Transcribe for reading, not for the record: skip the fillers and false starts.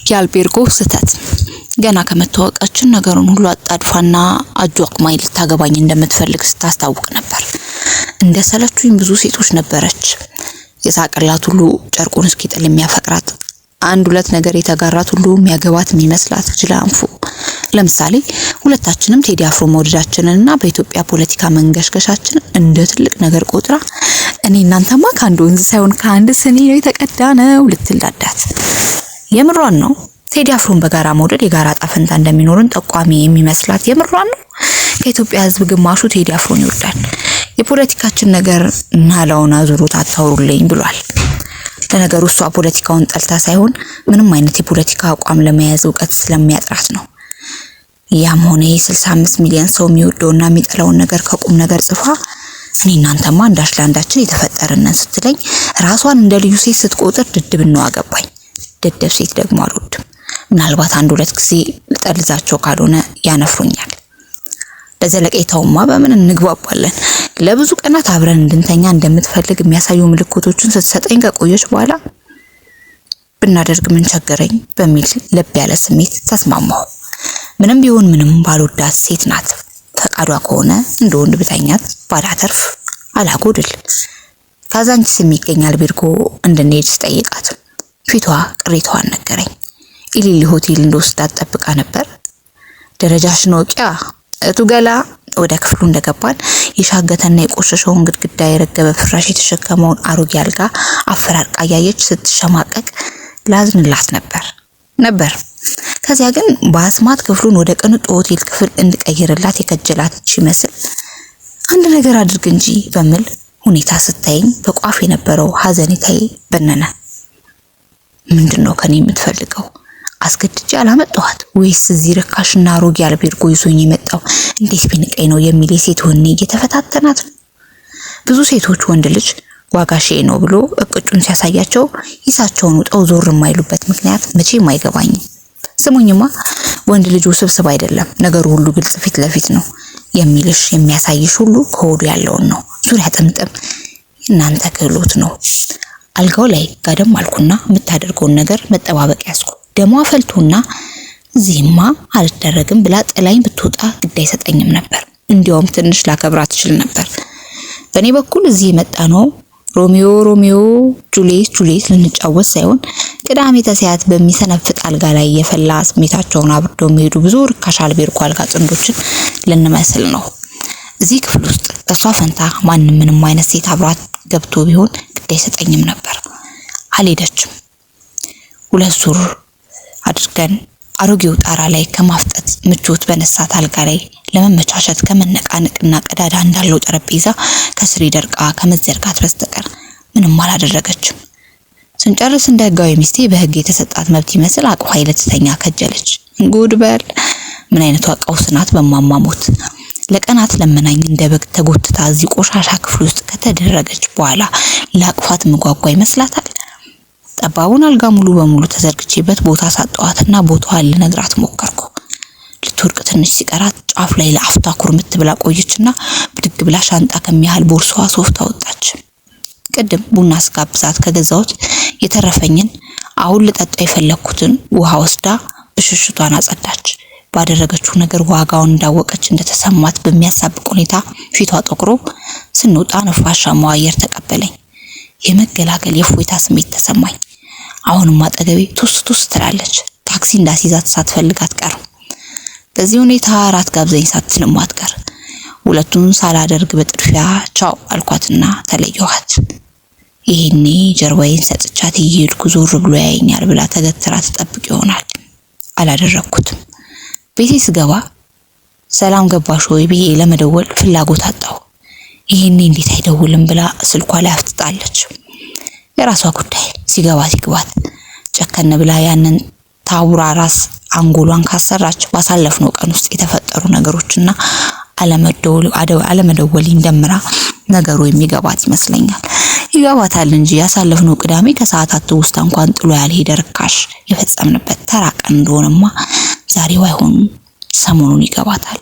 የአልቤርጎ ስህተት። ገና ከመተዋወቃችን ነገሩን ሁሉ አጣድፋና አጇቅማኝ ልታገባኝ እንደምትፈልግ ስታስታውቅ ነበር። እንደ ሰለቹኝ ብዙ ሴቶች ነበረች። የሳቀላት ሁሉ ጨርቁን እስኪጥል የሚያፈቅራት፣ አንድ ሁለት ነገር የተጋራት ሁሉ የሚያገባት የሚመስላት ጅላንፎ። ለምሳሌ ሁለታችንም ቴዲ አፍሮ መውደዳችንንና በኢትዮጵያ ፖለቲካ መንገሽገሻችንን እንደ ትልቅ ነገር ቆጥራ እኔ እናንተማ ከአንድ ወንዝ ሳይሆን ከአንድ ስኒ ነው የተቀዳ ነው ልትል ዳዳት። የምሯን ነው። ቴዲ አፍሮን በጋራ መውደድ የጋራ ዕጣ ፈንታ እንደሚኖርን ጠቋሚ የሚመስላት የምሯን ነው። ከኢትዮጵያ ሕዝብ ግማሹ ቴዲ አፍሮን ይወዳል። የፖለቲካችን ነገር ናላውን አዙሮት አታውሩልኝ ብሏል። ለነገሩ እሷ ፖለቲካውን ጠልታ ሳይሆን ምንም አይነት የፖለቲካ አቋም ለመያዝ እውቀት ስለሚያጥራት ነው። ያም ሆነ ይህ 65 ሚሊዮን ሰው የሚወደውና የሚጠላውን ነገር ከቁም ነገር ጽፋ እኔ እናንተማ አንዳች ለአንዳችን የተፈጠርነን ስትለኝ ራሷን እንደ ልዩ ሴት ስትቆጥር ድድብናዋ ገባኝ። ደደብ ሴት ደግሞ አልወድም። ምናልባት አንድ ሁለት ጊዜ ልጠልዛቸው ካልሆነ ያነፍሩኛል። ለዘለቄታውማ በምን እንግባባለን? ለብዙ ቀናት አብረን እንድንተኛ እንደምትፈልግ የሚያሳዩ ምልክቶችን ስትሰጠኝ ከቆየች በኋላ ብናደርግ ምን ቸገረኝ በሚል ለብ ያለ ስሜት ተስማማሁ። ምንም ቢሆን ምንም ባልወዳት ሴት ናት። ፈቃዷ ከሆነ እንደ ወንድ ብተኛት ባላተርፍ አላጎድል። ካዛንቺስ የሚገኝ አልቤርጎ እንድንሄድ ስጠይቃት ፊቷ ቅሬታዋን ነገረኝ። ኢሊሊ ሆቴል እንደወስዳት ጠብቃ ነበር። ደረጃሽን ወቂያ እቱ ገላ። ወደ ክፍሉ እንደገባን የሻገተና የቆሸሸውን ግድግዳ የረገበ ፍራሽ የተሸከመውን አሮጌ አልጋ አፈራርቃ እያየች ስትሸማቀቅ ላዝንላት ነበር። ከዚያ ግን በአስማት ክፍሉን ወደ ቅንጡ ሆቴል ክፍል እንድቀይርላት የከጀላት ይመስል አንድ ነገር አድርግ እንጂ በሚል ሁኔታ ስታየኝ በቋፍ የነበረው ሀዘኔታዬ በነነ። ምንድን ነው ከኔ የምትፈልገው? አስገድጄ አላመጣኋት ወይስ እዚህ ርካሽና አሮጌ አልቤርጎ ይዞኝ የመጣው እንዴት ቢንቀኝ ነው የሚል የሴት ወኔ እየተፈታተናት ነው። ብዙ ሴቶች ወንድ ልጅ ዋጋሽ ነው ብሎ እቅጩን ሲያሳያቸው ይሳቸውን ውጠው ዞር የማይሉበት ምክንያት መቼም አይገባኝም። ስሙኝማ፣ ወንድ ልጅ ውስብስብ አይደለም። ነገሩ ሁሉ ግልጽ ፊት ለፊት ነው። የሚልሽ የሚያሳይሽ ሁሉ ከሆዱ ያለውን ነው። ዙሪያ ጥምጥም እናንተ ክህሎት ነው። አልጋው ላይ ጋደም አልኩና የምታደርገውን ነገር መጠባበቅ ያዝኩ። ደሟ ፈልቶና እዚህማ አልደረግም ብላ ጥላኝ ብትወጣ ግድ አይሰጠኝም ነበር። እንዲያውም ትንሽ ላከብራት ትችል ነበር። በእኔ በኩል እዚህ የመጣ ነው ሮሚዮ ሮሚዮ ጁሊየት ጁሊየት ልንጫወት ሳይሆን ቅዳሜ ተሰያት በሚሰነፍጥ አልጋ ላይ የፈላ ስሜታቸውን አብርደው የሚሄዱ ብዙ ርካሽ አልቤርጎ አልጋ ጥንዶችን ልንመስል ነው። እዚህ ክፍል ውስጥ በሷ ፈንታ ማንም ምንም አይነት ሴት አብሯት ገብቶ ቢሆን ግድ አይሰጠኝም ነበር። አልሄደችም። ሁለት ዙር አድርገን አሮጌው ጣራ ላይ ከማፍጠት ምቾት በነሳት አልጋ ላይ ለመመቻቸት ከመነቃነቅና ቀዳዳ እንዳለው ጠረጴዛ ከስሪ ደርቃ ከመዘርጋት በስተቀር ምንም አላደረገችም። ስንጨርስ እንደ ህጋዊ ሚስቴ በህግ የተሰጣት መብት ይመስል አቅፋ ልትተኛ ከጀለች። ጉድ በል! ምን አይነቷ ቀውስ ናት! በማማሞት ለቀናት ለመናኝ እንደ በግ ተጎትታ እዚህ ቆሻሻ ክፍል ውስጥ ከተደረገች በኋላ ላቅፋት ምጓጓ ይመስላታል። ጠባቡን አልጋ ሙሉ በሙሉ ተዘርግቼበት ቦታ ሳጠዋትና ቦታዋን ልነግራት ሞከርኩ። ልትወድቅ ትንሽ ሲቀራት ጫፍ ላይ ለአፍታ ኩርምት ብላ ቆየችና ብድግ ብላ ሻንጣ ከሚያህል ቦርሳዋ ሶፍት አወጣች። ቅድም ቡና ስጋብዛት ከገዛሁት የተረፈኝን አሁን ልጠጣ የፈለግኩትን ውሃ ወስዳ ብሽሽቷን አጸዳች። ባደረገችው ነገር ዋጋውን እንዳወቀች እንደተሰማት በሚያሳብቅ ሁኔታ ፊቷ ጠቁሮ ስንወጣ ነፋሻማው አየር ተቀበለኝ። የመገላገል የእፎይታ ስሜት ተሰማኝ። አሁንም አጠገቤ ቱስ ቱስ ትላለች። ታክሲ እንዳስይዛት ሳትፈልግ አትቀርም። በዚህ ሁኔታ እራት ጋብዘኝ ሳትልም አትቀር። ሁለቱን ሳላደርግ በጥድፊያ ቻው አልኳትና ተለየኋት። ይሄኔ ጀርባዬን ሰጥቻት እየሄድኩ ዞር ብሎ ያየኛል ብላ ተገትራ ትጠብቅ ይሆናል። አላደረግኩትም። ቤቴ ስገባ ሰላም ገባሽ ወይ ብዬ ለመደወል ፍላጎት አጣሁ። ይሄኔ እንዴት አይደውልም ብላ ስልኳ ላይ አፍጥጣለች። የራሷ ጉዳይ፣ ሲገባት ይግባት። ጨከን ብላ ያንን ታቡራ ራስ አንጎሏን ካሰራች ባሳለፍነው ቀን ውስጥ የተፈጠሩ ነገሮችና አለመደወል ደምራ ነገሩ የሚገባት ይመስለኛል። ይገባታል እንጂ ያሳለፍነው ቅዳሜ ከሰዓታት ትውስታ እንኳን ጥሎ ያልሄደ ርካሽ የፈጸምንበት ተራ ቀን እንደሆነማ ዛሬው አይሆንም ሰሞኑን ይገባታል።